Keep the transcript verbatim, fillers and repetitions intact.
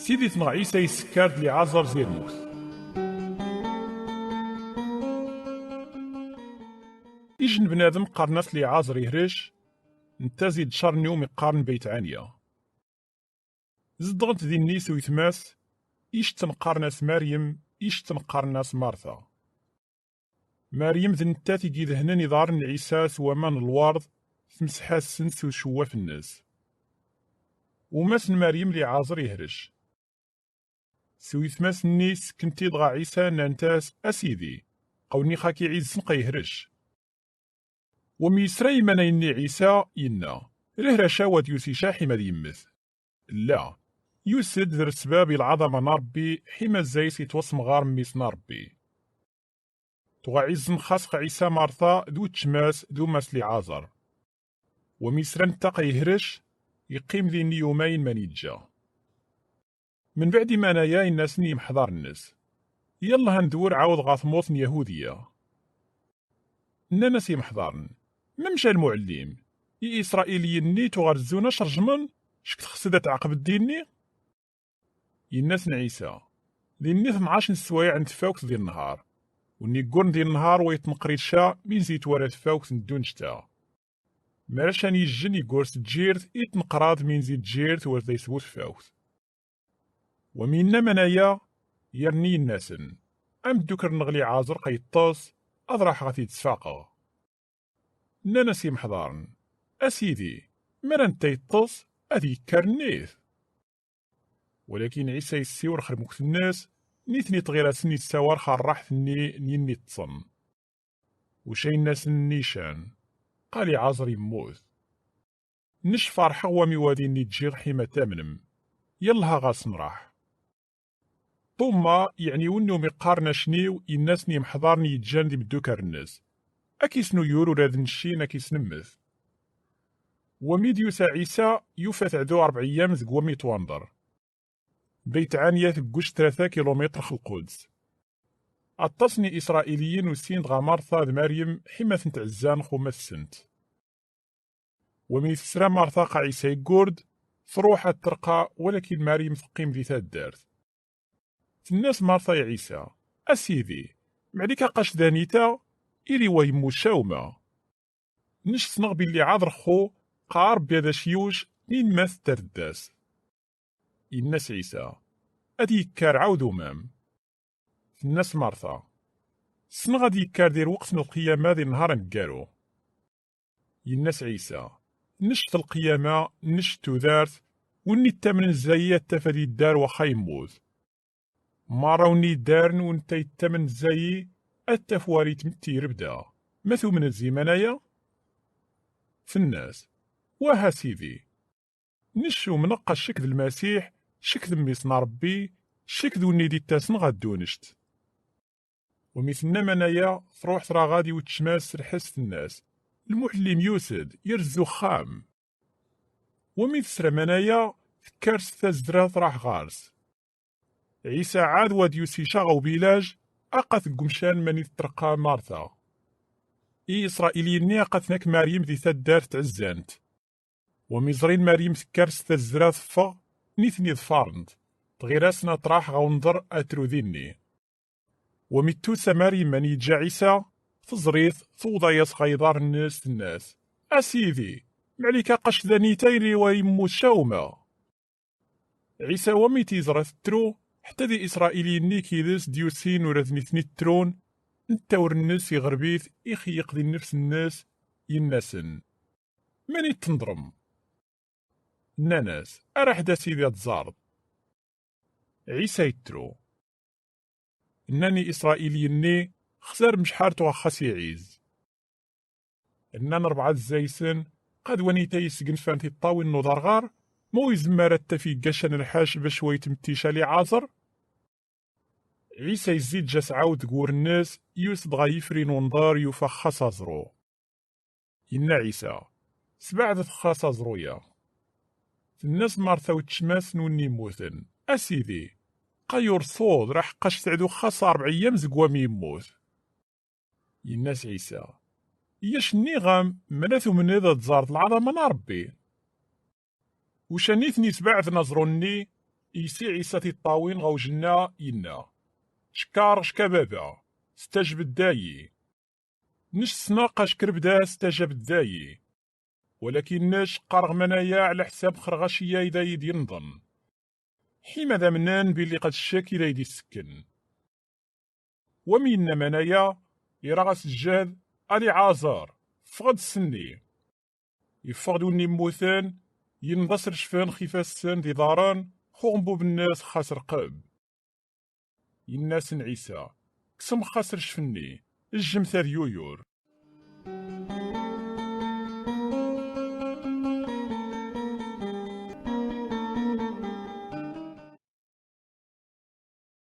Sidi-tneɣ Ɛisa yessekkar-d Liɛaẓer zi lmut. Ijen bnadem qqaren-as Liɛaẓer ihrec, netta zi-d Carniw mi qqaren Beyt Ɛanya. Zedɣent dinni s uytma-s, icettem qqaren-as Maryem, icettem qqaren-as Marta. Maryem d nettat i idehnen iḍarren n Ɛisa s waman n lwerḍ, tmesḥ-asen s ucewwaf-nnes. Umas n Maryem Liɛaẓer ihrec. S uytma-s-nni sekkent-id ɣer Ɛisa, nnant-as: "A Sidi, qawnixa-k iɛizzen qa ihrec." Wami yesra iman-a-nni Ɛisa, yenna: "Lehraca wa d yusica ḥima d yemmet." La, yus-d d lesbab i lɛaḍama n Ṛebbi, ḥima zayes yettwasemɣar mmi-s n Ṛebbi. Tuɣa izen xas ɣ Ɛisa Marta d wetcem-as d umas Liɛaẓer. Wami yesran ṭṭaq yehrec, yeqqim dinni yumayen man yeǧǧa. Menbeɛd iman-aya, yenna-asen i yimeḥḍaren-nnes: "Yallah ad nedwir ɛawed ɣer tmurt n Yahudiya." Nnan-as yimeḥḍaren: "Mamec a lmuɛellim, i Isṛailiyen-nni tuɣa rezzun-ac rejmen, cek texsed ad tɛaqbed dinni?" Yenna-asen Ɛisa: "Dinni tnac n sswayeɛ n tfawt di nnhar, win yegguren di nnhar wa yetneqrica min zi twara tfawt n ddunect-a. Marac an yijjen yeggur s tǧirt i tneqraḍ min zi tǧirt war da yesbu tfawt." Wami yenna aman-aya, yerni yenna-asen: "Ameddukel-nneɣ Liɛaẓer qa yeṭṭes, ad raḥeɣ ad t-id-sfaqeɣ." Nnan-as yimeḥḍaren: "A Sidi, mi ara netta yeṭṭes, ad yekker nnit." Walakin Ɛisa yessiwel ɣer lmut-nnes, nitni tɣiras-nni tessawal ɣer rraḥt-nni n yinni ṭṭsen. Uca yenna-asen nnican: "Qa Liɛaẓer yemmut. Nec ferḥeɣ wami wa dinni ǧǧiɣ ḥima tamnem. Yallah ɣas nraḥ." Ṭuma, yeɛni win umi qqaren acniw, yenna-asen i yimeḥḍaren yeǧǧan d imeddukkal-nnes: "Ad k-isnuyur ula d nnci ad k-isnemmet." Wami d-yusa Ɛisa, yufa-t ɛdu ṛebɛ eyyam deg wami yettwanḍer. Beyt Ɛanya tegguc tlata kilumitr ɣer Lquds. Aṭas n Isṛailiyen usin-d ɣer Marta d Maryem ḥima tent-ɛezzan ɣ umas-nsent. Wami tesra Marta qa Ɛisa yeggur-d, truḥ ad terqa, walakin Maryem teqqim di taddart. Tenna-as Marta i Ɛisa: "A Sidi, mɛlik aqac d anita, ili wa yemmucawma. Nec ssneɣ belli ɛad rexxu, qa Ṛebbi ad ac-yuc, min ma tetter-d-as." Yenna-as Ɛisa: "Ad yekker ɛawed umam." Tenna-as Marta: "Ssneɣ ad yekker di lweqt n lqiyama di nnhar aneggaru." Yenna-as Ɛisa: "Nec d lqiyama, nec d tudert, win ittamnen zzayi ad taf ad yedder waxa yemmut. Marra win yeddaren, win netta yettamen zzayi, ad taf war yetmetti lebda. Ma tumnen zi iman-aya?" Tenna-as: "Wah a Sidi, nec umneɣ qa ccek d Lmasiḥ, ccek d mmi-s n Ṛebbi, ccek d win i d-ittasen ɣer ddunect." Wami tenna aman-aya, truḥ traɣa di wetcem-as s lḥess, tenna-as: "Lmuɛellim yus-d, yerz uxxam." Wami tesra aman-aya, tekker s tazzra, traḥ ɣer-s. Ɛisa ɛad wa d-yusi caɣ ubilaj, aqa teggumcan mani tettreqqa Marta. I Isṛailiyen-nni aqa-ten akk Maryem di taddart tɛezzant. Wami ẓrin Maryem tekker s tazzra teffeɣ, nitni ḍfaren-t, tɣir-asen ad traḥ ɣer unḍer ad tru dinni. Wami tusa Maryem mani yeǧǧa Ɛisa, teẓr-it, tewḍa-yas ɣer iḍarren-nnes, tenna-as: "A Sidi, mɛlik aqac d anita ili wa yemmut cawma." Ɛisa wami t-yeẓra tettru, ḥetta d Isṛailiyen-nni k-ides d-yusin ula d nitni ttrun, netta ur-nnes iɣreb-it, ixeyyeq di nnefs-nnes, yenna-asen: "Mani tendrem?" Nnan-as: "Araḥ-d a Sidi ad tẓareḍ." Ɛisa yettru. Nnan i Isṛailiyen-nni: "Xzarem cḥal tuɣ xas iɛiz." Nnan rebɛa zaysen: "Qa d wanita yesgenfan tiṭṭawin n uderɣer, ma ur izemmer ad taf yeggacan lḥac bac wa yetmettic a Liɛaẓer?" Ɛisa yezzi-d ǧas ɛawed deg wur-nnes, yus-d ɣer yifri n unḍer, yufa xas aẓru. Yenna Ɛisa: "Sbeɛdet xas aẓru-ya." Tenna-s Marta wetcem-as n win yemmuten: "A Sidi, qa yurṣuḍ, raḥ qqac teɛdu xas ṛebɛ eyyam zeg wami yemmut." Yenna-s Ɛisa: "Yac nniɣ-am, mala tumned ad tẓareḍ lɛaḍama n Ṛebbi." Uca nitni sbeɛden aẓru-nni, Yessi Ɛisa tiṭṭawin ɣer ujenna, yenna: Ckaṛ cka baba, stajbed dayi. Nec ssneɣ ackerbda stajabed dayi. Walakin nec qqareɣ manaya ɛla ḥsab xerɣaci ay d ay d-yenḍen. Ḥima d amnen billi qad ccek i d ay d-isekken. Wam yenna manaya, ira-as lǧehd: Ali Ɛaẓer, ffeɣ-d ssenni. Yeffeɣ-d win immuten, yenḍes recfen xifassen d iḍarren, xuɣ nbub-nnes xas rqeb. Yenna-sen Ɛisa: Kksemt xas recf-nni, ejjemt ad yuyur.